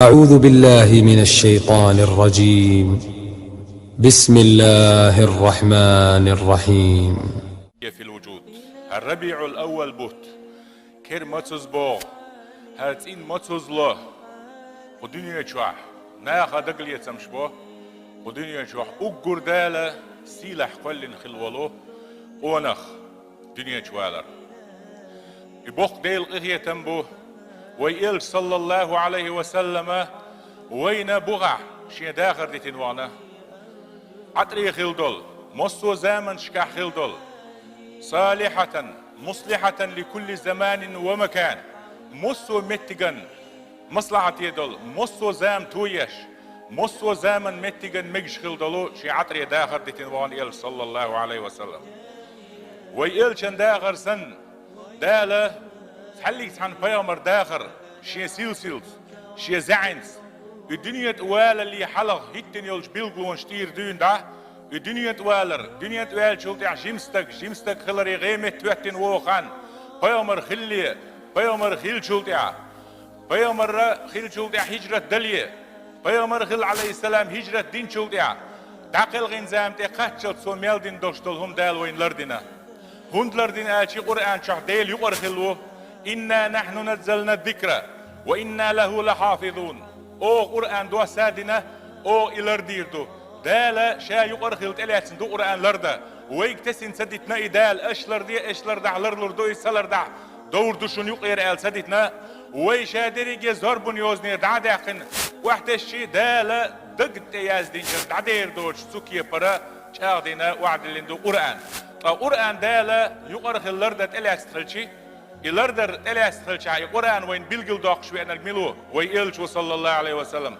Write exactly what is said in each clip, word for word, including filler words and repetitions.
أعوذ بالله من الشيطان الرجيم. بسم الله الرحمن الرحيم. في الوجود. الربيع الأول بوت. Кер мацуз бо, хӀара цӀин мацуз ло, кху дуьне чохь наха дагалецамаш бо, кху дуьне чохь уггар Дала сийлахь кхоьллина хила волу къонах дуьне чу валар. И боккха Делан къинхетам бу, вай Элча, саллаллаху Ӏалайхи ва саллама, вайна бухахь шен дахар дитина вахана. Ӏатаре хила долу, массо а заманашкахь хила долу, салихьатан, муслихьатан ли кулли заманин ва макан, массо а меттиган маслахьате долу, массо а зама тоеш, массо а заман меттиган мегаш хила долу шен Ӏатаре дахар дитина вахана Элча, саллаллаху Ӏалайхи ва саллам. Вай Элчан дахар санна, Дала цхьаьллиг цхьана пайхамар дахар шен силсилца, шен заьӀинца, и дуьне тӀе валале хьалха хӀиттина йолчу билгалонаш тӀера дуьйна дӀа, и дуьне тӀе валар, дуьне тӀе ваьллачул тӀаьхьа жима стаг, жима стаг хиларе гӀеметтахӀоьттина вогӀу хан, пайхамар хилале, пайхамар хиллачул тӀаьхьа, пайхамар хиллачул тӀаьхьа хӀижрат дале, пайхамар хилла, Ӏалайхиссалам, хӀижрат динчул тӀаьхьа, дӀакхелхина зама тӀе кхаччалц цо мел дина долуш долу хӀума Дала вайна лардина. ХӀунда лардина аьлча, Къуръан чохь Дела юкъара хилла ву: «Инна нахьну наззална зикра ва инна лаху лахьафизун». Оха Къуръан доссадина, оха и лардийр ду. Дала Ша юкъара хилла тӀелаьцна ду Къуръан лардан. Вайга тесина ца дитина и Дала, аша ларде, аша лардахь ларлур ду и, ца лардахь довр ду шуна юкъера аьлла ца дитина. Вай Ша дерриге зорбан йозанера дӀа а даьккхина, охьатесчи, Дала дагна тӀе яздинчуьра дӀадер доцуш цу кепара чӀагӀдина, охьадиллина ду Къуръан. Ткъа Къуръан Дала юкъара хилла лардан тӀелаьцна хилчи, и лардар тӀелаьцна хилчахь, и Къуръан вайна билгалдоккхуш веанарг мила ву? Вай Элча ву, саллаллаху Ӏалайхи ва саллам.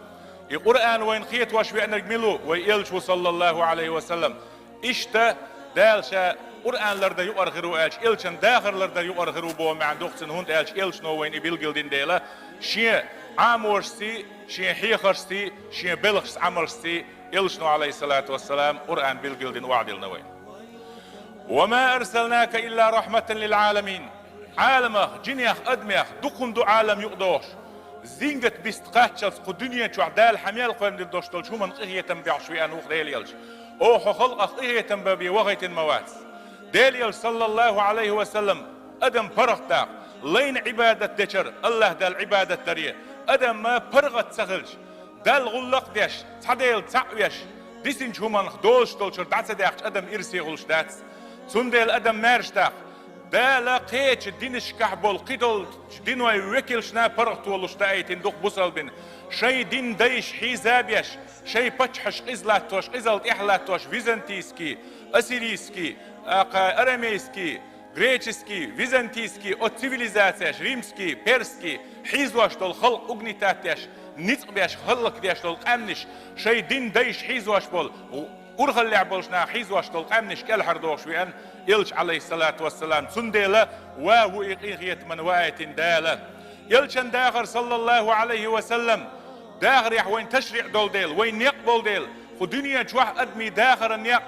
И Къуръан вайна кхетош веанарг мила ву? Вай Элча ву, саллаллаху Ӏалайхи ва саллам. Иштта Дала Ша Къуръан лардан юкъара хир ву аьлча, Элчан дахар лардан юкъара хир ву боху маьӀна ду-кх цуьнан, хӀунда аьлча Элчано вайна и билгалдина дела, шен Ӏамошций, шен хьехаршций, шен белхашца, Ӏамалшций Элчано, Ӏалайхиссалату вассалам, Къуръан билгалдина охьадиллина вайна. «Ва ма арсалнака илла рахьматан лил Ӏаламин». Ӏаламех, жинех, адамех дукха хӀума ду Ӏалам юкъадохуш. Зингат биста кхаччалц кху дуьне чохь Дала хьан мел кхоьллина дина долуш долчу хӀуманна къинхетам боьхуш веана ву-кх Делан Элча. Оха халкъах къинхетам бан бен вахийтина ма вац. Делан Элча, саллаллаху Ӏалайхи ва саллам, адам паргӀатдаккха, лайна Ӏибадат дечара, АллахӀ Далла Ӏибадат даре, адам паргӀат ца хилча, Далла гӀуллакх а деш, цхьа Дела цхьаъ веш, дисинчу хӀуманах долуш долчуьра дӀа ца даьккхича, адам ирсе хуьлуш дац. Цундела адам маьрша даккха, Дала кхечу динашкахь болу кхидолчу динойн векалшна паргӀато луш даийтина ду-кх бусалбина, шайн дин дайша хьийза а беш, шайн паччахьаш къиза латтош, къизалла тӀехь а латтош, византийский, ассирийский, а, кха, арамейский, греческий, византийский, оцу цивилизацеш, римский, персский, хьийзош долу халкъ угнетать деш, ницкъ беш, хӀаллакдеш долу къаьмнаш, шайн дин дайша хьийзош болу, урхаллехь болчу наха хьийзош долу къаьмнаш кӀелхьардохуш веана Элча, Ӏалайхиссалату вассалам. Цундела ва ву и къинхетаман ваийтина Дала. Элчан дахар, саллаллаху Ӏалайхи ва саллам, дахарехь вайн ташриӀ долу дела, вайн некъ болу дела, кху дуьне чохь адамийн дахаран некъ,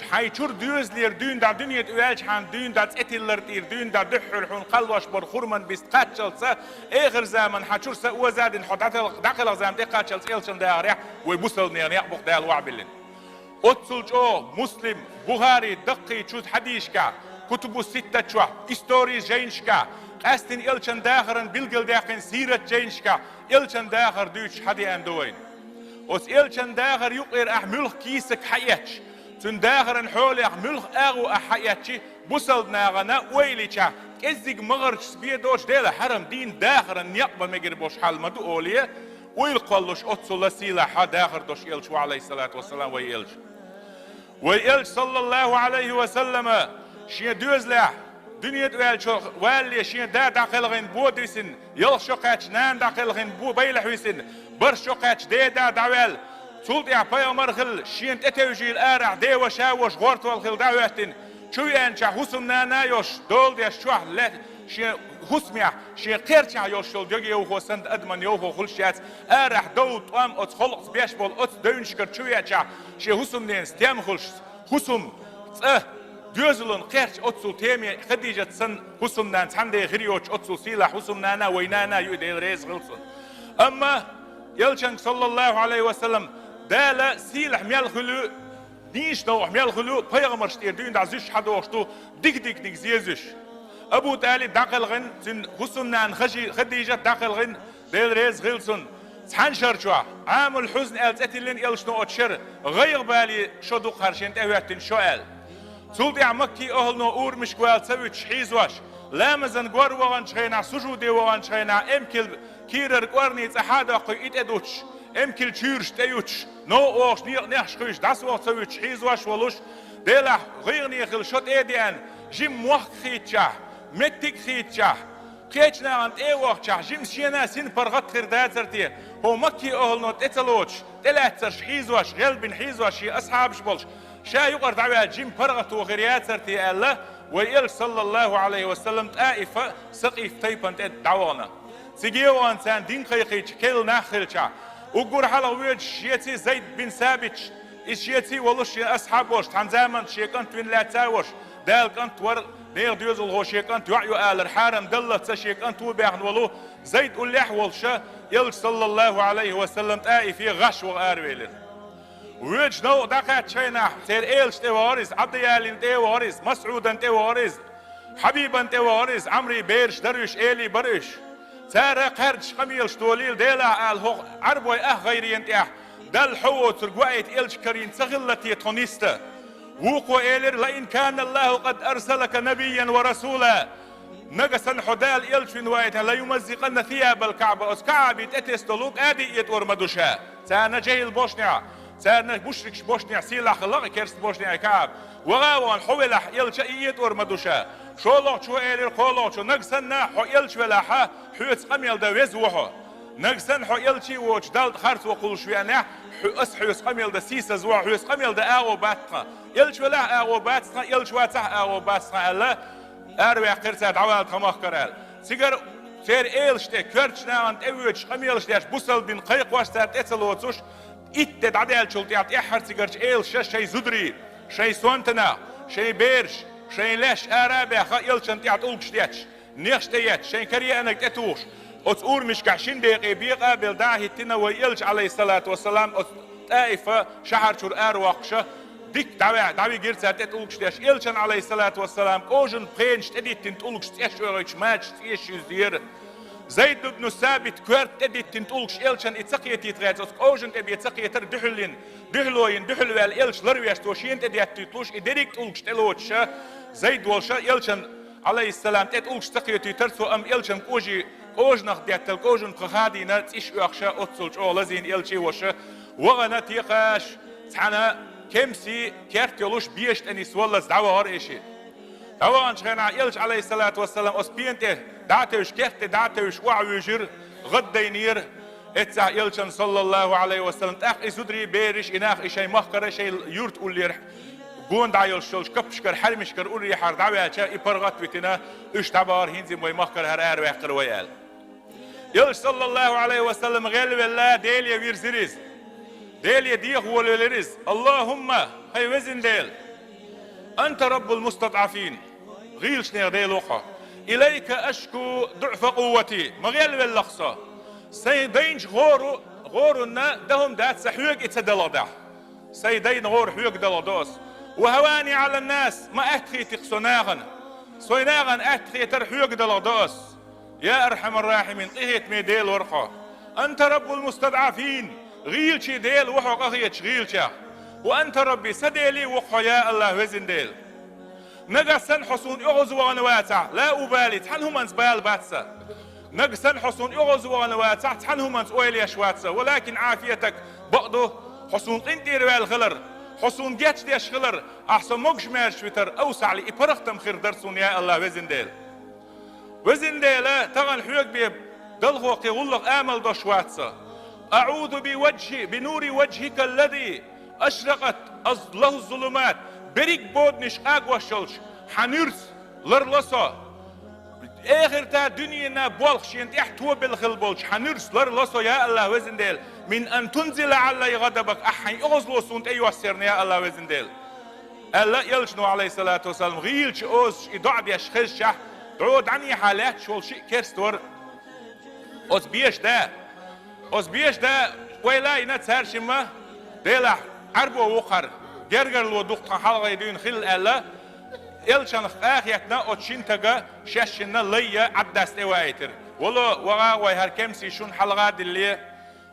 хьайн чуьра доьзалера дуьйна дӀа дуьне тӀе ваьлчахьана дуьйна дӀа цӀе тиллар тӀера дуьйна дӀа дуьххьара хьуна кхаллош бару хурман биста кхаччалца, эхар заман хьан чуьра са оза а дина хьо дӀател-, дӀакхелха зама тӀе кхаччалца Элчан дахарехь вай бусалбанийн некъ бу-кх Дала охьабиллина. Оццул чӀогӀа Муслим, Бухари, даккхий чу хьадисашкахь, кутубу ситта чохь, историн жайнашкахь, къаьстина Элчан дахаран билгалдаьккхина сират жайнашкахь, Элчан дахар дуьйцуш хьадеана ду вайна. Оцу Элчан дахар юкъера ахь муьлхха кийсак хьаэцча, цуьнан дахаран хьолех муьлхха агӀо ахь хьаэцчи, бусалба нахана ойла йича, кӀеззиг магӀарчаш бен доцуш, Дела, хьарам дийна дахаран некъ бан мегар болуш хьал ма ду олий, уйла кхоллуш оццул сийлахь хьан дахар долуш Элча ву, Ӏалайхиссалату вассалам, вай Элча. Вай Элча, саллаллаху Ӏалайхи ва саллама, шен доьзалехь, дуьне тӀе ваьллачу валале шен да дӀакхелхина бо дисина, ялх шо кхаьчча нана дӀакхелхина бо байлахь висина, бархӀ шо кхаьчча деда дӀаваьлла. Цул тӀаьхьа пайхамар хилла, шена тӀетевжийла арахь ден ваша а вош гӀортол хилла дӀахӀоьттина, чу веанчохь хӀусамнана а йолуш, дола деш чохь ле-, шен хӀусамехь, шен кхерчахь йолуш йолу дегайовхо санна адаман йовхо хуьлуш яц, арахь дов, тӀом оцу халкъаца беш болу оцу девнашкара чу веачахь, шен хӀусамненан стем хуьлуш, хӀусам, цӀа, доьзалан кхерч оццул теме, Хадижат санна хӀусамнана цхьаьна ден хир йоцуш оццул сийлахь хӀусамнана а, вай нана а ю, Дела реза хила цунна. Амма Элчанга, саллаллаху Ӏалайхи ва саллам, Дала сийлахь мел хуьлу, нийса новкъахь мел хуьлу, пайхамарш тӀера дуьйна дӀа зуьш хьадохуш ду, дика-диканиг зезуьш. Абу ТӀалиб дӀакхелхина, цуьнан хӀусамнана Хажи-, Хадижат дӀакхелхина, Дела реза хила цунна. Цхьана шар чохь, Ӏамул хьузн аьлла цӀе тиллина элчано оцу шера, гӀайгӀа бале шо дукха хӀара шен тӀе хӀоьттина шо аьлла. Цул тӀаьхьа Маккий охӀлано урамашка вала ца вуьтуш хьийзош, ламазан гор ваханчу хенахь, сужуде ваханчу хенахь, эмкал кийрара кӀорни цӀа хьадоккхуш, и тӀедуттуш, эмкал чуьйраш тӀеюттуш, новкъа вогӀуш некъа нехаш хуьйш, дӀасаваха ца вуьтуш хьийзош волуш, Делахь гӀайгӀане хила шо тӀе а деана, жима мохк хийтачехь, меттиг хийтачехь, кхечу нахана тӀе а вахчахь, жима шена а сина паргӀат хир дацара те, хӀо Маккий охӀлано тӀе ца лоцуш, тӀелаьцнарш хьийзош, гӀелбина хьийзош шен асхьабаш болуш, ша юкъара дӀаваьлла жима паргӀато хир яцара те аьлла, вай элча, саллаллаху Ӏалайхи ва саллам, ТӀаифа Сакъиф тайпана тӀе дӀавахана. Цига а вахана царна дин кхайкхийча керла нах хилчахь, уггар хьалха воьдуш шеца Зайд бин Сабиташ, иза шеца а волуш шен асхьаб волуш, цхьана заманчохь шен кӀант вина лаьцна а волуш, Дала кӀант вара, нехан доьзалхо шен кӀант йоӀ ю алар хьарам даллалц шен кӀант ву баьхна волу Зайд уллехь а волуша, элча, саллаллаху Ӏалайхи ва саллам, ТӀаифе гӀаш ваха аравелира. Воьдуш новкъа дӀакхаьчча хенахь, церан элаш тӀе вахара иза, Ӏабдиялин тӀе а вахара иза, МасӀудан тӀе вахара иза, Хьабибан тӀе вахара иза, Ӏамри бераш дара уьш, эли бара уьш. Цара кхаьрдаш къамелаш долийла Делахь ала, хӀокху Ӏарбой ах гӀайрена тӀехь Далла хьо воцург ваийта элча карийна ца хилла те тхо нисдан? Вукхо элира: «Ла ин кана Аллаху къад арсалака набийян ва расула». Нагахь санна хьо Дала элча вина ваийтахь, «ла юмаззикъанна сиябал Каъба», оцу Каъбин тӀетесна долу кӀади этӀор ма ду ша. Царна жехӀил бошнехь, царна мушрикаш бошнехь сийлахь хилла а, керста бошнехь Каъба. Ваха а вахана, хьо велахь, элча и этӀор ма ду ша. ШолгӀачо элира кхоалгӀачо: «Нагахь санна хьо элча велахьа, хьоьца къамел дан веза ву хьо. Нагахь санна хьо элча а воцуш, Далла тӀе харцо кхуллуш веанехь, хьо-, ас хьоьца къамел дан сийсаза ву хьо, хьоьца къамел дан агӀо бац тхан. Элча велахь а агӀо бац тхан, элча вацахь а агӀо бац тхан», аьлла, араваьккхира цара дӀавала тхан махкара аьлла. Цигара церан элаш тӀе, коьртачу нахана тӀе воьдуш, къамелаш деш, бусалба дин кхайкхош цара тӀе ца лоцуш, итт де дӀадаьллачул тӀаьхьа тӀаьххьара цигарчу элаша шайн зударий, шайн сонтанах, шайн бераш, шайн лаьш ара а баьхна, элчанна тӀехь тӀулгаш детташ, нехаш тӀеетташ, шайн кара еанарг тӀетухуш, оцу урамашкахь шина декъе бекъа а белла дӀа а хӀиттина вай элча, Ӏалайхиссалату вассалам, оцу ТӀаифа шахьар чуьра аравоккхуша, дика дӀаваьхьа, дӀавигира цара тӀе тӀулгаш деш. Элчанна, Ӏалайхиссалату вассалам, кӀожан пхенаш тӀедиттина тӀулгаш цӀеш оьгӀуьйтуш, мачаш цӀешаш юьззера. Зайд ибн Сабит коьрта тӀедиттина тӀулгаш элчанна и ца кхетийта гӀерташ, оцу кӀожан тӀе бен ца кхетара дуьхьал йина, дуьхьало йина, дуьхьал ваьлла элча ларвеш цо шена тӀе деттуьйтуш, и дерриг а тӀулгаш тӀелоцуша, Зайд волуша элчанна, Ӏалайхиссалам, тӀе тӀулгаш ца кхетийтара цо, амма элчанна кӀожий, кӀожанах деттал, кӀожан пха хадийна, цӀиш оьхуша, оццул чӀогӀа лазийна элча а волуша, вахана текхаш, цхьана кемсийн керт йолуш беша тӀе нисваллалц дӀавахара и шиъ. ДӀаваханчу хенахь элча, Ӏалайхиссалату вассалам, оцу пена тӀе дӀа а тевжаш, керт тӀе дӀа а тевжаш, охьавуьйжира, гӀаддайнера. Эццахь элчанна, саллаллаху Ӏалайхи ва саллам, тӀаккха и зударий, бераш, и нах, и шайн махкара, шайн юрта уллера, гонах дӀа йолуш йолчу каппашкара, хьаьрмашкара, урехьара дӀаваьлча, и паргӀат а витина, уьш дӀабахара, хӀинца вай махкара хӀара араваьккхира вай аьлла. Элча, саллаллаху Ӏалайхи ва саллам, гӀелвелла, Деле вирзира иза. Деле деха волавелира иза. «Аллахумма, хӀай везан Дела, анта раббул мустадӀафин, гӀийлачу нехан Дела ву хьо. Илайка ашку дуӀфа къуввати, ма гӀелвелла-кх со. Сайн дайначу гӀору-, гӀорунна дан хӀума дац, сан хьоьга и ца далхадахь. Сайн дайна гӀора хьоьга далхадо ас. Ва хӀавани Ӏалан-нас, ма аттахийти-кх со нахана. Сайн нахана аттахетар хьоьга далхадо ас. Я архьамар-рахьимин, къинхетаме Дела вара хьо. Анта раббул мустадӀафин, гӀийлачийн Дела ву хьо къахетачу гӀийлачех. Ва анта рабби, сан Дела а ву-кх хьо, я АллахӀ, везан Дела. Нагахь санна хьо суна оьгӀазвахана вацахь, ла убали, цхьана хӀуманца бала бац сан. Нагахь санна хьо суна оьгӀазвахана вацахь, цхьана хӀуманца ойла еш вац сан. Валакин Ӏафиятак, бакъду, хьо суна къинтӀера ваьлла хилар, хьо суна гечдеш хилар, ахь со могуш-маьрша витар, авсахьли, и паргӀат-м хир дара суна, я АллахӀ, везан Дела. Везан Дела, тахана хьоьга бен далхо кхин гӀуллакх амал деш вац сан. АӀузу би важхи, би нури важхика аллази ашракъат аз-, лахӀу зулумат. Берриг боданаш къагош йолчу хьан нуьрца ларло со. Эхарта, дуьненан болх шена тӀехь тобелла хилла болчу хьан нуьрца ларло со, я АллахӀ, везан Дела. Мин ан тунзила Ӏалайя гӀадабак, ахь хьайн оьгӀазло суна тӀе йоссарна, я АллахӀ, везан Дела. Аьлла элчано, Ӏалайхиссалату вассалам, гӀийлачу озаш и доӀа деш хезчахь, дӀо дӀанехьа лаьтташ волу шиъ керста вара оцу беша да. Оцу беша да ойла а йина цаьршимма, Делахь, Ӏаьрбо ву-кх хӀара, гергарло ду-кх тхан хьалхе дуьйна хилла аьлла, элчанах къахетна оцу шина стага шаьшшинна лай а, Ӏаддас тӀе а ваийтира. Вало, ваха а вай, хӀара кемсий шуна хьалха а дилле,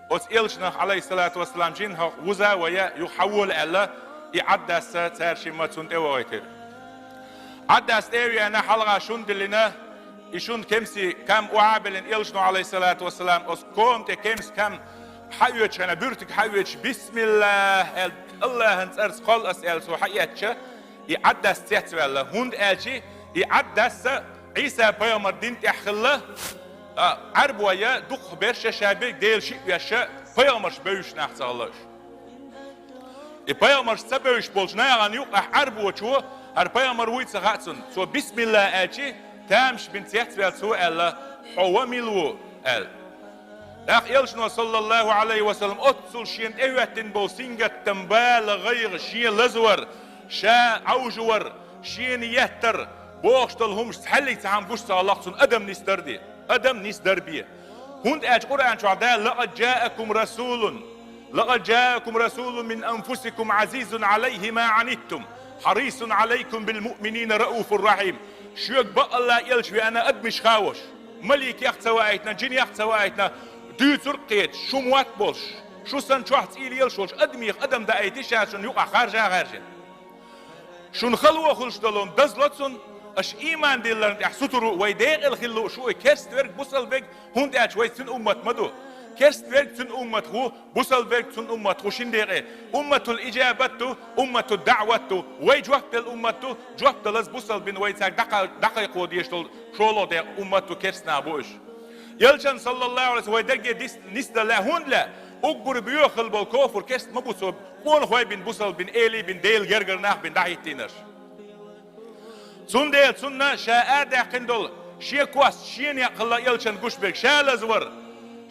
оцу элчанах, Ӏалайхиссалату вассалам, жин хьо вуза а вай, юха хьавола аьлла, и Ӏаддас цаьршимма цунна тӀе а вахийтира. Ӏаддас тӀе а веана, хьалха шуна диллина, и шуна кемсий кам охьа а биллина, элчано, Ӏалайхиссалату вассалам, оцу кома тӀе кемсий кам хьаоьцуш хьана, буьртиг хьаоьцуш, «Бисмиллах», аьлла, «АллахӀан цӀарца кхолла ас», аьлла, цо хьаэцча, и Ӏаддас цецваьлла. ХӀунда аьлча и Ӏаддас Ӏийса пайхамар дина тӀехь хилла, а, Ӏаьрбой дукхахберш а, ша берриг Делан шиъ веш а, пайхамарш бевзаш нах ца хилла уьш. И пайхамарш ца бевзаш болчу нахана юкъахь Ӏаьрбочо, хӀара пайхамар вуй ца хаьа цунна. Цо «Бисмиллах» аьлча, тамаш бина цецваьлла цо аьлла: «Хьо ва мила ву?» аьлла. ТӀаккха элчано, саллаллаху Ӏалайхи ва саллам, оццул шена тӀехӀоьттина болу сингаттам, бала, гӀайгӀа, шен лазавар, ша Ӏовжавар, шена еттар бохуш долу хӀумаш цхьаьллиг цхьа хьама гуш ца хилла-кх цунна, адам нисдар де. Адам нисдар бе. ХӀунда аьлча Къуръан чохь Дала: «Лакъад жаакум расулун, лакъад жаакум расулун мин анфусикум азизун Ӏалайхи ма Ӏаниттум, хьарисун Ӏалайкум бил муъминина рауфур рахьим». Шуьга бакъалла элча веана адамашха а волуш, маликех а ца ваийтина, жинех а ца ваийтина, дуьйцург а кхеташ, шу мотт болуш, шу санна чохь цӀий лелаш волчу адамех адам даийти ша шуна юкъахь харжа а хаьржина. Шуна хало хуьлуш долу дазло цунна, аша ийман дилларна тӀехь сутур ву, вай декъала хила лууш ву и керст верг, бусалба верг, хӀунда аьлча вай цуьнан уммат ма ду. Керст верг цуьнан уммат ву, бусалба верг цуьнан уммат ву шина декъе. Умматул ижабат ду, умматул даъват ду. Вай жоп делла уммат ду, жоп далаза бусалбина вай цаьрга дӀакха-, дӀакхайкхо дезаш долу шолгӀа декъа уммат ду, керст нах бу уьш. Элчан, саллаллаху Ӏалайхи ва саллам, вай дерриге дис-, нисдалла, хӀунда лаьа? Уггар боьха хилла болу кофар, керст ма бу цо, къонахой бина, бусалба бина, элий бина, Делан гергара нах бина дӀахӀиттийнарш. Цундела цунна ша арадаьккхина долу шен кост, шен некъ хилла элчан гуш берг, ша лазавар,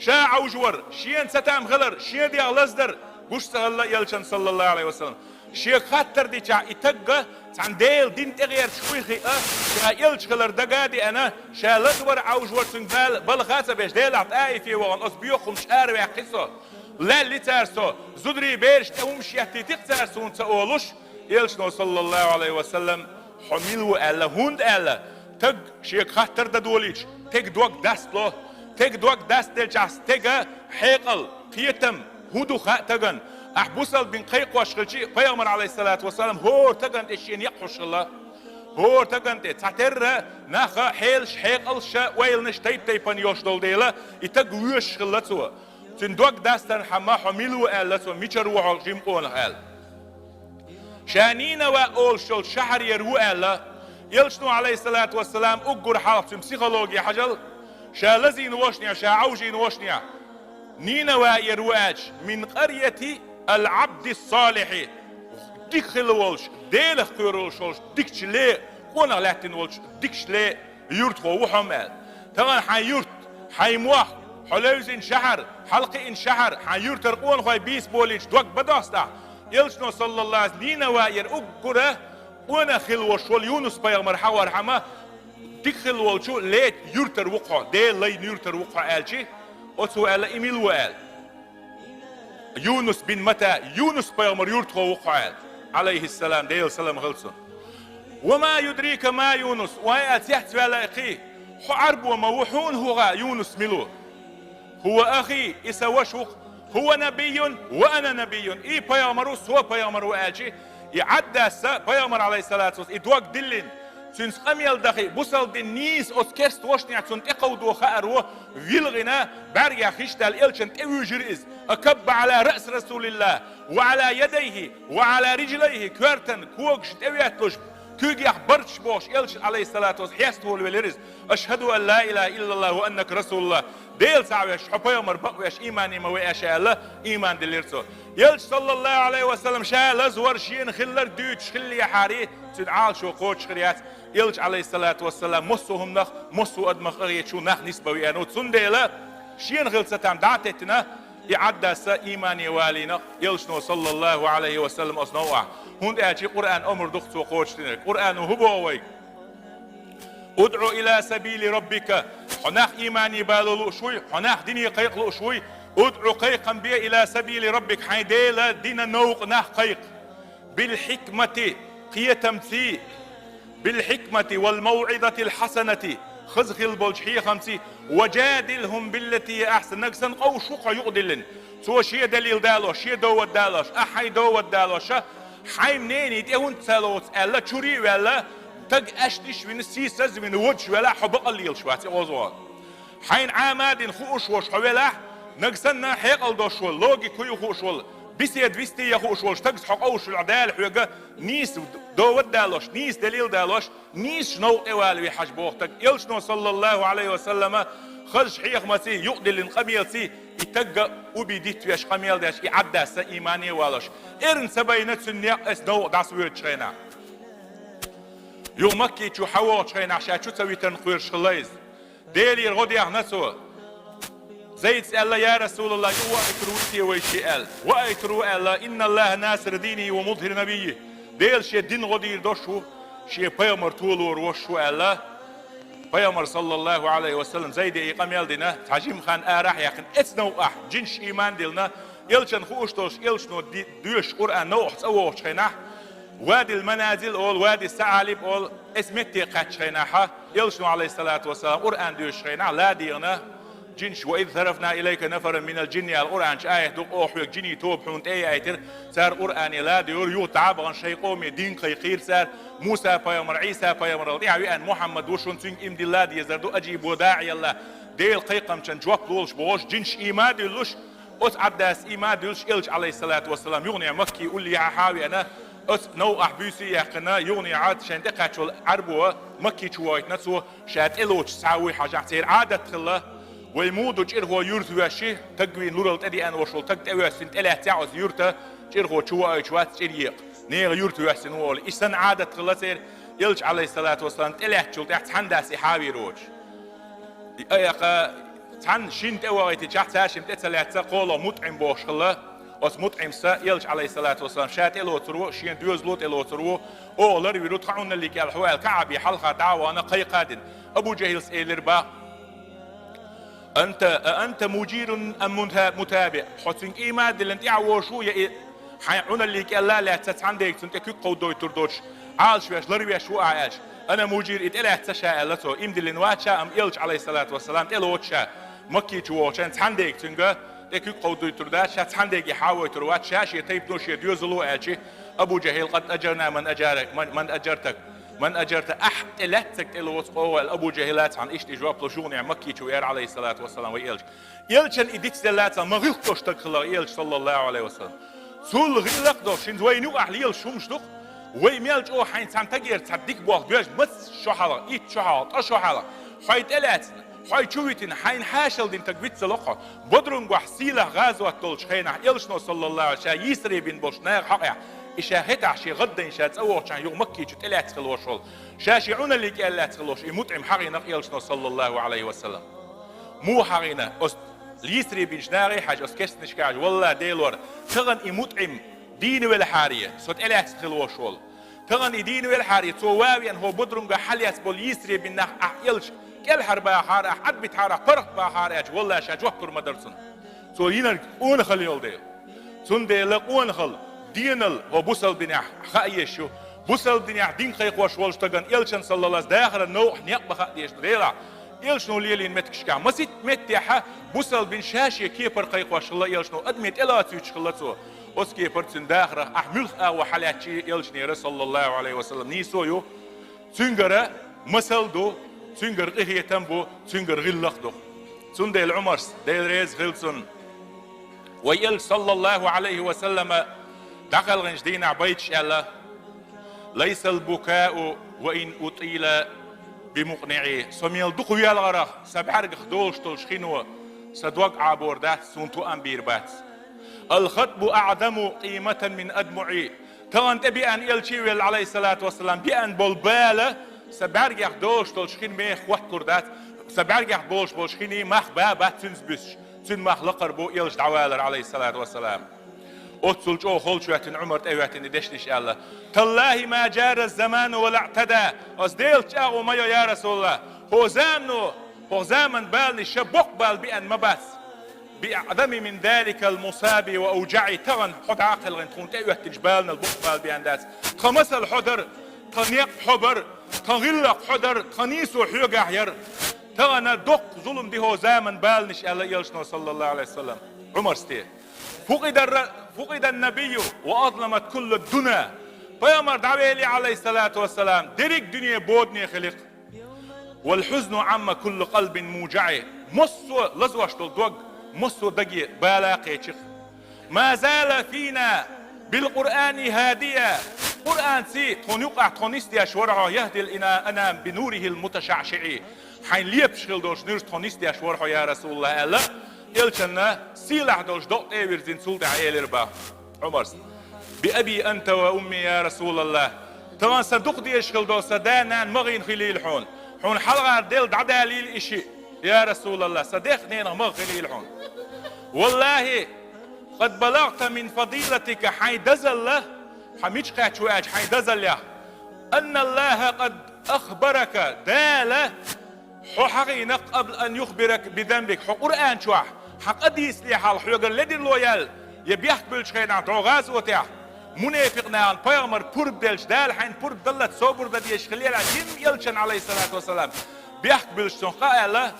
ша Ӏовжавар, шена цатам хилар, шен дегӀ лаздар гуш ца хилла элчан, саллаллаху Ӏалайхи ва саллам. Шега хаттар дичахь, и тагга цхьана Делан дин тӀегӀерташ вуй хиъа, ша элча хилар дага а деана, ша лазавар, Ӏовжавар цуьнга бала, балха а ца беш, Делахь ТӀаифе вахана, оцу боьха хӀумнаш араваьккхи со, лаьлли цара со, зударий, бераш тӀе хӀумнаш еттийти-кх цара суна ца олуш, элчано, саллаллаху Ӏалайхи ва саллам, хьо мила ву аьлла, хӀунда аьлла, таг шега хаттар дан долийча, тега дог дастло. Тега дог дастделчахь, стеган хьекъал, кхетам, хӀун ду хаьа тагана. Ахь бусалба бина кхайкхош хилчи, пайхамар, Ӏалайхиссалату вассалам, хӀора тагана тӀе шена екъхьуш хилла. ХӀора тагана тӀе цхьатерра наха хьелаш, хьекъалш, ойланаш тайп-тайпана йолуш долу дела, и таг воьшуш хилла цо. Цуьнан дог дастархьама, хьо мила ву аьлла цо, мичара ву хьо, жима къонах аьлла. Ша Нинава олуш йолчу шахьарера ву аьлла, элчано, Ӏалайхиссалату вассалам, уггар хьалха цуьнан психологи хьажал, ша лазийна волушшехь, ша Ӏовжийна волушшехь, Нинаваера ву аьлча, мин къаръяти ал-Ӏабдис-салихьи, дика хилла волчу, Делах кхоьруш волчу дикачу ле, къонах лаьттина волчу дикачу ле юьртахо ву хьо-м аьлла. Тахана хьайн юрт, хьайн мох, хьо левзина шахьар, хьалакхиъна шахьар, хьайн юьртара къонахой бийца болийча дог ма досту ахь. Элчано, саллаллаху Ӏалайхи ва саллам, Нинаваера уггара къонах хилла волуш волу Юнус-пайхамар хьахорхьама, дика хилла волчу ле юьртара ву-кх хьо, Делан лайна юьртара ву-кх хьо аьлчи, оцо аьлла, и мила ву аьлла. Юнус бин Матта, Юнус-пайхамар юьртахо ву-кх хьо аьлла, Ӏалайхиссалам, Делан салам хила цунна. Ва ма юдрика ма Юнус, вай а цецваьлла кхин, хьо Ӏарбо ма ву, хьуна хӀун хаьа Юнус мила ву? ХӀува ахи, и сан ваша ву-кх, хӀува набийюн ва ана набийюн, и пайхамар ву, со пайхамар ву аьлчи, и Ӏаддаса пайхамар, Ӏалайхиссалату вассалам, и дог диллина, цуьнца къамел дахи, бусалба дин нийса оцу керста вашнехь цунна тӀекховдо хаарво, вилгӀина, бӀаьргех хиш даьлла элчан тӀе вуьйжира иза. Акабба Ӏала раъси Расулиллах, ва Ӏала ядайхи, ва Ӏала риджлайхи, коьртан когаш тӀе ветталуш, куьйгех барчаш бохуш, элча, Ӏалайхиссалату вассалам, хьеставолавелира иза. Ашхаду ан ла илаха иллаллах ва аннака расулуллах. Дела цхьаъ веш, хьо пайхамар бакъ веш, иймане ма ве аша аьлла, ийман диллира цо. Элча, саллаллаху Ӏалайхи ва саллам, ша лазавар, шена хиллар дуьйцуш хиллехьара, цуьнан Ӏалашо кхочуш хир яц. Элча, Ӏалайхиссалату вассалам, массо а хӀуманах, массо а адамах къахеташ ву, нах нисбан веана ву. Цундела шена хилла цатам дӀа а теттина, и Ӏаддаса иймане валийна-кх элчано, саллаллаху Ӏалайхи ва саллам, оцу новкъахь. ХӀунда аьлча Къуръан омра ду-кх цо кхочушдинарг. Къуръано хӀун боху вайга? «УдӀу ила сабили раббика». Хьо нах иймане бало лууш вуй, хьо нах дине кхайкха лууш вуй, «ادع, кхайкхам бе, إلى سبيل ربك, хьайн Дела дина новкъа нах кхайкха, بالحكمة, кхетамций, بالحكمة والموعظة الحسنة, хаза хила болчу хьехамций, وجادلهم بالتي هي أحسن, нагахь санна къовсуш ву хьо юкъадиллина. Цо шен далил далош, шен довод далош, ахь хьайн довод далош, хьайн мнение тӀе хӀунда ца лоцу аьлла, чуьре а ваьлла, стаг аьшнаш а вина, сийсаз а вина, водуш велахь, хьо бакъ лелаш вац и гӀозгӀа. Хьайна Ӏама а дина хууш волуш хьо велахь, нагахь санна хьекъал долуш волу, логика ю хууш волу, беседа вести ян хууш волу стагца хьо къовсуш велахь, Дала хьоьга нийса довод далош, нийса далил далош, нийсачу новкъа тӀе вала ве хьажа боху стаг». Элчано, саллаллаху Ӏалайхи ва саллама, хазачу хьехамций, юкъадиллина къамелций, и стаг убедить веш, къамел деш, и Ӏаддасса, имане а волуш, эрна ца байна цуьнан некъ, оцу новкъа дӀасавоьдучу хенахь. Юха Макки чу хьан вогӀучу хенахь ша чу ца витарна кхоьруш хилла иза. Делера гӀо дехна цо. Зайдас аьлла: «Я Расулаллах, юха ваийтур вуй те вай шен?» аьлла. «Ваийтур ву», аьлла, «إن الله ناصر دينه ومظهر نبيه. Дела шен дин гӀо дийр долуш ву, шен пайхамар толор волуш ву», аьлла. Пайхамар, саллаллаху Ӏалайхи ва саллам, Зайде и къамел дина, цхьа жима хан арахь а яьккхина, эцна новкъахь жинаш иман диллина, элчанна хууш долуш, элчано ди-, доьшуш Къуръан новкъахь цӀа вогӀучу хенахь, Вадил Маназил олу, Вади Саалиб олу, эс метте кхаьччу хенахьа, элчано, Ӏалайхиссалату вассалам, Къуръан доьшучу хенахь, ладегӀна жинаш: «وإذ صرفنا إليك نفرا من الجن», аьлла Къуръан чу аят ду, оха хьоьга жинийн тоба хьуна тӀе а яийтира, цара Къуръане ладуьйгӀира, юха дӀа а бахана шайн къоме дин кхайкхийра цара, Муса-пайхамар, Ӏийса-пайхамарал тӀаьхьа веана Мухьаммад ву шуна, цуьнга иман дилла дезар ду, «أجيبوا داعي الله», Делан кхайкхамчун жоп лолуш бохуш, жинаш ийман а дуьллуш, оцу Ӏаддас ийман а дуьллуш, элча, Ӏалайхиссалату вассалам, юханехьа Макки уллехьа хьан а веана, оцу новкъахь буьйса а яьккхина, юханехьа шайна тӀекхаьчна волу Ӏарбо Макки чу вахийтина, цо ша тӀелоцуш схьа а вуй хьажахь, церан Ӏадат хилла, вай муха ду чӀирхо юьрта воьший, стаг вийна лурал тӀедеана волуш волу стаг тӀевоьссина, тӀелаьцнехь оцу юьрта, чӀирхо чу ваийтуш вац, чӀир екъа, нехан юьрта воьссина ву олий. И санна Ӏадат хилла церан, элча, Ӏалайхиссалату вассалам, тӀелаьцначул тӀаьхьа цхьаьна дас и хьан а вийр воцуш. Айхьа, цхьаьна шина тӀе вахийтичахь, цаьршимма тӀе ца лаьцна, кхоалгӀа МутӀим бохуш хилла. Оцу МутӀимса элча, Ӏалайхиссалату вассалам, ша тӀелоцур ву, шен доьзало тӀелоцур ву, оха ларвийр ву, тхан Ӏуналлиг аьлла хьо аьлла, КаӀбе хьалха дӀа а вахана, кхайкха а дина. Абу ЖахӀилас элира бах: «أنت, أأنت مجير أم متابع؟ Хьо цуьнга ийман а диллина тӀаьхьа вогӀуш ву, я и хьайн Ӏуналлиг аьлла а лаьцна, цхьаьна дерг цунна тӀе куьг кховдойтур доцуш, Ӏалашвеш, ларвеш ву ахьа?» аьлча, «أنا مجير, и тӀелаьцна ша», аьлла цо. Ийман диллина вац ша, амма элча, Ӏалайхиссалату вассалам, тӀелоцуш ша, Макки чу вогӀучу хенахь, цхьаьна дерг цуьнга тӀе куьг кховдуйтур дац, ша цхьаьна дерг и хьан а войтур вац, ша шен тайпано, шен доьзало, аьлча, Абу ЖахӀил: «قد أجرنا من أجارك, من, من أجرتك, من أجرت, ахь тӀелаьцнарг тӀелоцу оха», аьлла, Абу ЖахӀила цхьаьна иштта и жоп луш, юханехьа Макки чу веара, Ӏалайхиссалату вассалам, вай элча. Элчанна и дицделла цхьа ма гӀиллакх долуш стаг хилла элча, саллаллаху Ӏалайхи ва саллам. Цул гӀиллакх долуш, хӀинца вайна юкъахь лелаш хӀумаш ду-кх, вай мел чӀогӀа хьайна цхьана стагера цхьа дика болх боьжна, маца шо хьалха, итт шо хьалха, ткъа шо хьалха, хьо тӀелаьцна, хьо чу витина, хьайна хьаьшал дина стаг виц ца ло-кх хьо. Бодрунгахь сийлахь гӀазот долчу хенахь, элчано, саллаллаху Ӏалайхи ва саллам, ша йийсаре бина болчу наха хьокъехь, и ша хетахь, шен гӀаддайна ша цӀа вогӀучохь юха Макки чу тӀелаьцна хилла волуш волу, ша шен Ӏуналлиг аьлла лаьцна хилла волуш, и МутӀим хьахийнакх элчано, саллаллаху Ӏалайхи ва саллам. Муха хьахийна? Оцу йийсаре бинчу нахе хьажа, оцу кестнашка хьажа: «Валлахь, Делора, тахана и МутӀим дийна велахьара, со тӀелаьцна хилла волуш волу. Тахана и дийна велахьара, цо ван а веана, хӀокху Бодрунгахь хьалаьцна болу йийсаре бина нах ахь элча кӀелхьарбахьара, ахь Ӏадбитахьара, паргӀатбахьара», аьлча, валлахь, ша жоп лур ма дара цунна. Цо йинарг къонахалла йолу дела. Цундела къонахалла, деналла хӀокху бусалба динехь хаа езаш ю. Бусалба динехь дин кхайкхош волчу стагана элчанна, саллаллаху Ӏалайхи ва саллам, элчанна новкъахь некъ бан хаа дезаш ду. Делахь, элчано лелийна меттигашкахь маситта меттехь бусалба дин ша шен кепара кхайкхош хилла элчано, адамийн тӀелоцуьйтуш хилла цо. Оцу кепара цуьнан дахарах ахь муьлхха агӀо хьалаьцча а, элчанера, саллаллаху Ӏалайхи ва саллам, нийсо ю. Цуьнгара масал ду, цуьнгара къинхетам бу, цуьнгара гӀиллакх ду. Цундела Ӏумарс, Дела реза хила цунна, вай элча, саллаллаху Ӏалайхи ва саллама, дӀакхелхинчу дийнахь байташ аьлла: «ليس البكاء وإن أطيل بمقنعي». Со мел дукха велхарах, сан бӀаьргах долуш долчу хино сан дог Ӏабор дац, суна тоам бийр бац. «الخطب أعظم قيمة من أدمعي». Тахана тӀе беана элча а велла, Ӏалайхиссалату вассалам, беана болу бала сан бӀаьргех долуш долчу хин мех хӀотталур дац, сан бӀаьргех болуш болчу хиний мах бан бац цуьнца буьсуш, цуьнан мах лакхара бу элча дӀавалар, Ӏалайхиссалату вассалам. Оццул чӀогӀа холчу хӀоьттина Ӏумар тӀе а хӀоьттина и дешнаш аьлла: «تالله ما جار الزمان ولا اعتدى». Ас Делаца чӀагӀо ма йо, я Расулаллах, хӀокху замано, хӀокху заман баланаш ша боккха бала беана ма бац. بأعظم من ذلك المصاب وأوجع. Тахана хьо дӀакхелхина тхуна тӀеоьттинчу баланал боккха бала бен дац. Тхан масал хьо дара, тхан некъ хьо бара, тхан гӀиллакх хьо дара, тхан нийсо хьоьгахь яра. Тахана доккха зулам ди хӀокху заман баланаш аьлла элчано, саллаллаху Ӏалайхи ва саллам, Ӏумарс те. فقد الر-، فقد النبي وأظلمت كل الدنيا. Пайхамар дӀавели, Ӏалайхиссалату вассалам, дерриг дуьне бодане хили-кх. والحزن عم كل قلب موجع. Массо а лазош долу дог, массо а даге бала кхечира. ما زال فينا بالقرآن هاديا. Къуръанций тхуна юкъахь тхо нисдеш вара хьо, يهدي الأنام بنوره المتشعشع. Хьайн лепаш хила долчу нуьрста тхо нисдеш вара хьо, я Расулаллах, аьлла, элчанна сийлахь долчу докъа тӀе а вирзина, цул тӀаьхьа элира боху Ӏумарс: بأبي أنت وأمي يا رسول الله. Тахана сан дукха дезаш хила долу сан да-нана магӀийна хилийла хьуна. Хьуна хьалхара делла дӀадалийла и шиъ, я Расулаллах, сан дех-ненах магӀа хилийла хьуна. والله قد بلغت من فضيلتك, хьайн дозалла, хьан мича кхаьчна ву аьлча хьайн дозаллех, أن الله قد أخبرك, Дала хьо хьахийна, قبل أن يخبرك بذنبك, хьо Къуръан чохь хьан къа дийцале хьалха хьоьгара ледарло яьлла, я бехк буьллучу хенахь дӀо гӀазотехь, мунепикъ нахана пайхамар пурба делча, Дала хьайна пурба даллалц собар дан дезаш хилла, йина элчанна, Ӏалайхиссалату вассалам, бехк буьллуш цунах къа аьлла,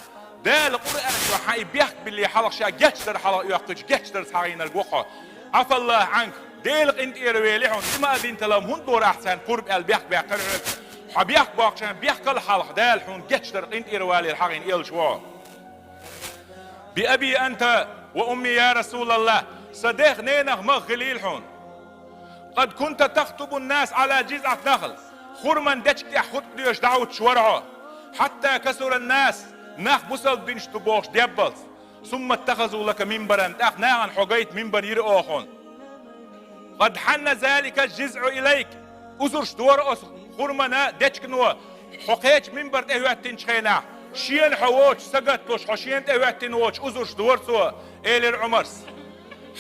Дала Къуръан чохь хьан и бехк билли хьалха ша гечдар хьалха оьккхуьйтуш, гечдарца хьахийнарг ву хьо. عفا الله عنك, Дела къинтӀера вели хьуна, لم أذنت لهم, хӀунда лора ахь царна пурба аьлла бехк баьккхира хьоьга? Хьо бехк боккхучу хенахь бехкал хьалха, Дала хьуна гечдар къинтӀера валийла хьахийна элча ву хьо. بأبي أنت وأمي يا رسول الله, сан дех-ненах магӀа хилийла хьуна. قد كنت تخطب الناس على جذع النخل, хурман дечиг тӀехь хутба доьшуш дӀахӀуттуш вара хьо. حتى كثر الناس, нах бусалба динчу ду бохуш деббалц. ثم اتخذوا لك منبرا, тӀаккха нахана хьо гайта минбар йира оха хьуна. قد حن ذلك الجذع إليك, узурш дора оцу хурмана дечигано, хьо кхечу минбар тӀе хӀоьттинчу хенахь, шена хьо воцуш сагатлуш, хьо шена тӀе хӀоьттина воцуш узурш дора цо, элира Ӏумарс.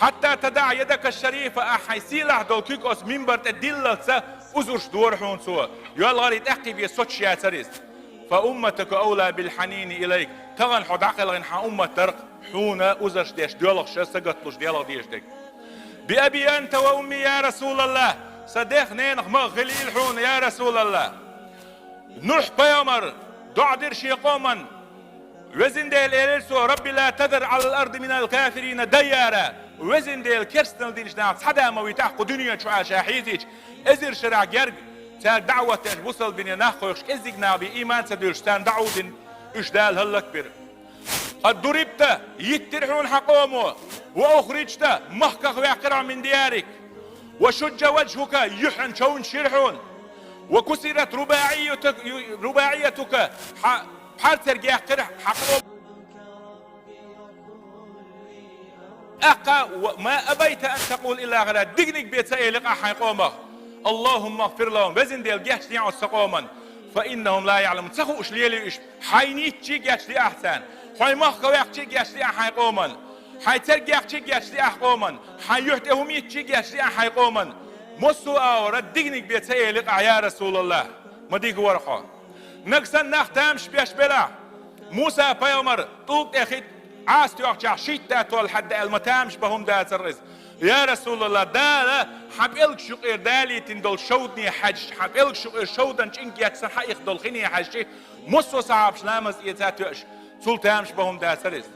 حتى تضع يدك الشريفة, ахь хьайн сийлахь долу куьг оцу минбар тӀе диллалца узурш дора хьуна цо. ЙоьлгӀарий тӀаккхий бен соцуш яцара иза. فأمتك أولى بالحنين إليك. Тахана хьо дӀакхелхина хьан уммат дара-кх хьуна узарш деш, доьлхуш, сагатлуш, делха дезаш дерг. بأبي أنت وأمي يا رسول الله. Сан дех-ненах магӀа хилийла хьуна, я Расулаллах. Нухь пайхамар доӀа дира шен къоман. Везан Дела, элира цо: رب لا تذر على الأرض من الكافرين ديارا. Везан Дела, керстанал динчу нахах цхьа а да ма витахь кху дуьнен чу ша хьийзийча, эзар шарахь герга цаьрга даӀват деш бусалба дине нах кхойкхуш, кӀеззиг нах бен, ийман ца дуьллуш, царна даӀват дина, уьш Дала хӀаллакбира. قد ضربت, йиттира хьуна хьан къомо, وأخرجت, махках ваьккхира хьо من ديارك, وشج وجهك, юьхьан човнаш йира хьуна, وكسرت رباعيتك, رباعيتك, хьан пхьарцерг яьккхира хьан къомо. ТӀаккха, وما أبيت أن تقول إلا خيرا, диканиг бен ца элира ахь хьайн къомах: اللهم اغفر لهم, Везан Дела, гечдехьа оцу сан къоман, فإنهم لا يعلمون, ца хууш лелий уьш. Хьайна йиттича а гечди ахь царна, хьо махка ваьккхича а гечди ахь хьайн къоман, хьайн церг яьккхича а гечди ахь къоман, хьайн юьхь тӀе хӀума йиттича а гечди ахь хьайн къоман. Массо а агӀора диканиг бен ца элира ахь, я Расулаллах, ма дика вара хьо. Нагахь санна нах тамаш беш белахь, Муса-пайхамар тӀулг тӀе хи Ӏаса тоьхчахь шийтта толла хьаьдда аьлла, ма тамаш бан хӀума дацара иза. Я Расулаллах, Дала хьан пӀелгаш юкъера далийтина долу шовдане хьаьжча, хьан пӀелгаш юкъера шовдан чӀинг еттина хьаихна долу хине хьаьжча, массо а сахьабаш ламаз эца а тоьуш, цул тамаш бан хӀума дацара иза.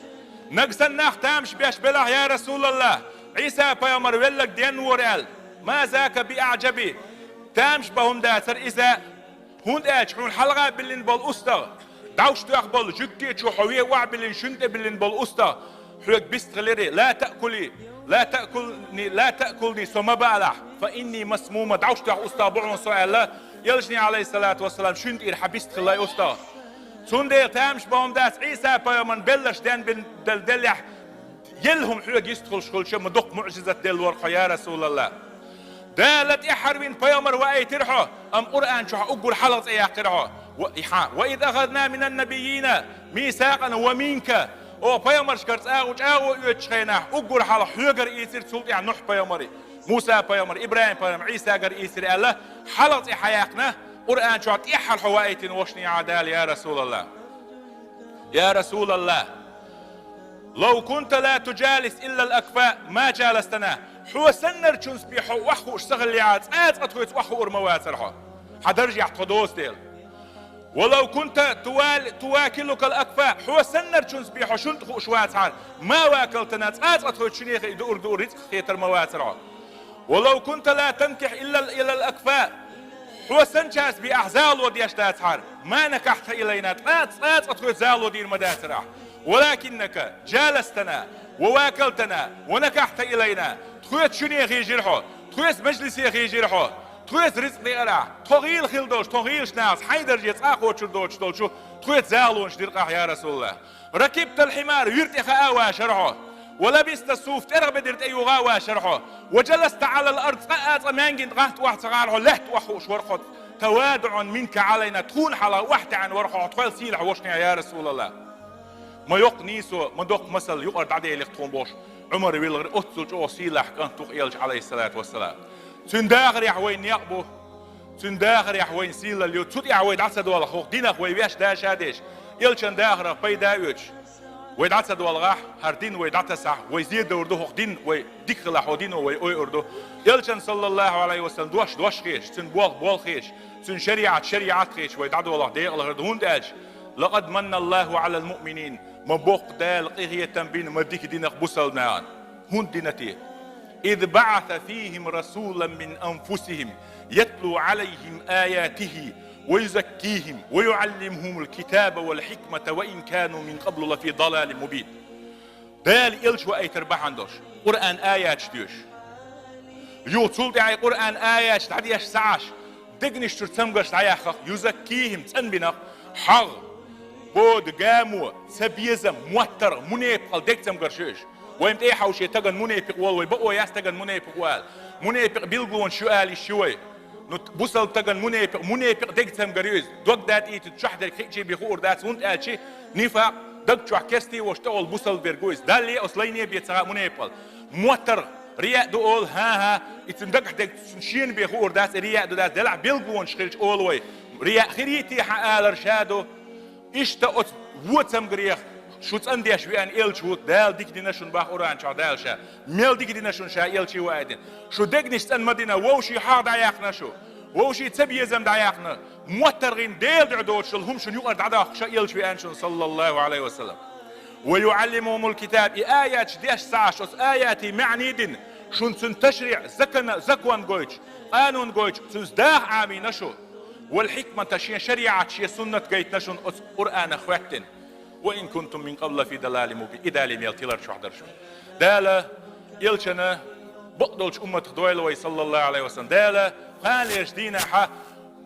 Нагахь санна нах тамаш беш белахь, я Расулаллах, Ӏийса-пайхамар велларг денна вора аьлла, ما ذاك بأعجب, тамаш бан хӀума дацара иза. ХӀунда аьлча хьуна хьалха а биллина болу устагӀа, дӀовш тоьхна болу жуьгтичо хьо вен охьабиллина, шуьнан тӀе биллина болу устагӀа хьоьга бистхилира: لا تأكلي، لا تأكلني، لا تأكلني, со ма баалахь, فإني مسمومة, дӀовш тоьхна устагӀа бу хьуна со аьлла, элчане, Ӏалайхиссалату вассалам, шуьнан тӀера хьан бистхилла устагӀа. Цундела тамаш бан хӀума дац, Ӏийса-пайхамарна белларш денбина деллехь, елла хӀума хьоьга йистхуьлуш хилча, ма дукха муӀжизат делла вара хьо, я Расулаллах. Дала тӀаьххьара вина пайхамар ваийтира хьо, амма Къуръан чохь уггар хьалха цӀе яьккхира хьо. Ва-, хьан: وإذ أخذنا من النبيين ميثاقا ومنك. Оха пайхамаршкара чӀагӀо, чӀагӀо оьцучу хенахь уггар хьалха хьоьгара ийцира, цул тӀаьхьа Нухь-пайхамаре, Муса-пайхамаре, Ибрахим-пайхамаре, Ӏийсагара ийцира аьлла, хьалха цӀе хьаяьккхина, Къуръан чохь тӀаьххьара хьо ваийтина вошний Ӏа Дала, я Расулаллах. Я Расулаллах. لو كنت لا تجالس إلا الأكفاء ما جالستنا. Хьо саннарчунца бе хьо охьахууш ца хиллехьа, цкъа а цкъа тхоьца охьахуур ма вацара хьо. Хьан даржехь тхо доцу дела. ولو كنت توال-، تواكلك الأكفاء. Хьо саннарчунца бе хьо шун тӀе хууш вацахьара, ما واكلتنا, цкъа а цкъа тхоьца шуьнех и дуур-дуур рицкъ хетар ма вацара хьо. ولو كنت لا تنكح إلا إلى الأكفاء. Хьо санначаьрца бе ахь зало деш дацахьара, ما نكحت إلينا, цкъа, цкъа а цкъа тхоьца зало дийр ма дацара ахь. ولكنك جالستنا وواكلتنا ونكحت إلينا. Тхоьца шуьне хьежира хьо, тхоьца мажлисе хьежира хьо, тхоьца рицкъ деара ахь, тхо гӀийла хила долуш, тхо гӀийлачу нахаца хьайн дарже цкъа а кхочур доцуш долчу тхоьца залонаш дира-кх ахь, я РасулаллахӀ. ركبت الحمار, вир тӀе хаа вашара хьо. ولبست الصوف, тӀергӀан бедар тӀе юха вашара хьо. وجلست على الأرض, цкъа а цкъа маьнгина тӀе гӀатта охьа ца гӀара хьо, лаьтта охьахууш вара хьо. تواضعا منك علينا, тхуна хьалха охьатаьӀна вара хьо, тхоьл сийлахь вошне, я РасулаллахӀ. Ма йоккха нийсо, ма доккха масал юкъара дӀаделира тхуна бохуш, Ӏумар вилхира, оццул чӀогӀа сийлахь кӀант ву-кх элча, Ӏалайхиссалату вассалам. Цуьнан дахарехь вайна некъ бу. Цуьнан дахарехь вайна сийлалла ю, цу тӀехь вай дӀа ца долахь, хӀокху динах вай ваьш дашадеш, элчан дахарах пайда а оьцуш, вай дӀа ца долахь, хӀара дин вай дӀатасахь, вай зен довр ду, хӀокху дин вай дика хилахь, хӀокху дино вай ойур ду. Элчан, саллаллахӀу Ӏалайхи ва саллам, дош дош хеташ, цуьнан болх болх хеташ, цуьнан шариӀат шариӀат хеташ вай дӀадолахь, декъала хир ду, хӀунда аьлча: لقد من الله على المؤمنين, ма боккха Дала къинхетам бина, ма дика дина-кх бусалба нахана. ХӀунда дина те? إذ بعث فيهم رسولا من أنفسهم يتلو عليهم آياته ويزكيهم ويعلمهم الكتاب والحكمة وإن كانوا من قبل لفي ضلال مبين. Дала элча ваийтар бахьана долуш, Къуръан аяташ доьшуш. Юха цул тӀаьхьа Къуръан аяташ дӀадеш ца Ӏаш, дегнаш чуьра цамгарш дӀаяьккхина-кх, يزكيهم, цӀанбина-кх, хьагӀ, бода, гамо, цабезам, моттаргӀа, мунепакъалла дег цамгарш ю уьш. Вайн тӀе а хьовше, стагана мунепикъ волу вай, бакъо яц стагана мунепикъ ву ала. Мунепикъ билгалонаш ю ала йиш ю вай. Ну, бусалба стагана мунепикъ, мунепикъ дег цамгар ю иза. Дог датӀийта чохь дерг хиъчий бен хуур дац, хӀунда аьлча нифакъ, даг чохь керстий волуш тӀехула бусалба верг ву иза. Далле а, оцу лайне бен ца хаьа мунепикъалла. МоттаргӀа, рияъ ду олу, хӀан-хӀа, и цуьнан дагахь дерг цуьнан шена бен хуур дац, и рияъ ду дац, делахь билгалонаш хилча олу вай. Рияъ хир йитий хьан алар ша ду. Иштта оцу вон цамгарех шу цӀандеш веана элча ву, Дала дика дина шуна боху Къуръан чохь Дала ша. Мел дика дина шуна ша элча ваийтина. Шу дегнаш цӀан ма дина, вовшийн хьагӀ дӀаяьккхина шу. Вовшийн цабезам дӀаяьккхина. МоттаргӀийн Делан дуьхьа доцуш долу хӀума шуна юкъара дӀадоккхуш ша элча веана шуна, саллаллахӀу Ӏалайхи ва саллам. ويعلمهم الكتاب, и аяташ деш ца Ӏаш, оцу аятийн маьӀна дина, шуна цуьнан ташриӀ, закана-, закон гойтуш, къанун гойтуш, цуьнца даха Ӏамийна шу. والحكمة, шен шариӀат, шен суннат гайтина шуна оцу Къуръанах хӀоьттина. وإن كنتم من قبل لفي ضلال مبين. И Далла мел тилар чохь дара шуна. Дала элчана бакъдолчу умматах дойла вай, саллаллахӀу Ӏалайхи ва саллам. Дала кхана лерчу дийнахь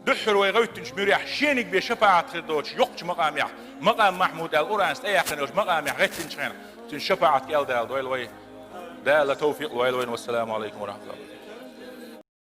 дуьххьара вай гӀевттинчу муьрехь шениг бен шапаӀат хир доцуш йоккхачу макъамехь, макъам Махьмуд аьлла Къуръанца тӀеяьккхина йолчу макъамехь гӀевттинчу хенахь цуьнан шапаӀат кӀел Дала дойла вай. Дала тавфикъ лойла вайна. Вассаламу Ӏалайкум ва рахьматуллахӀи.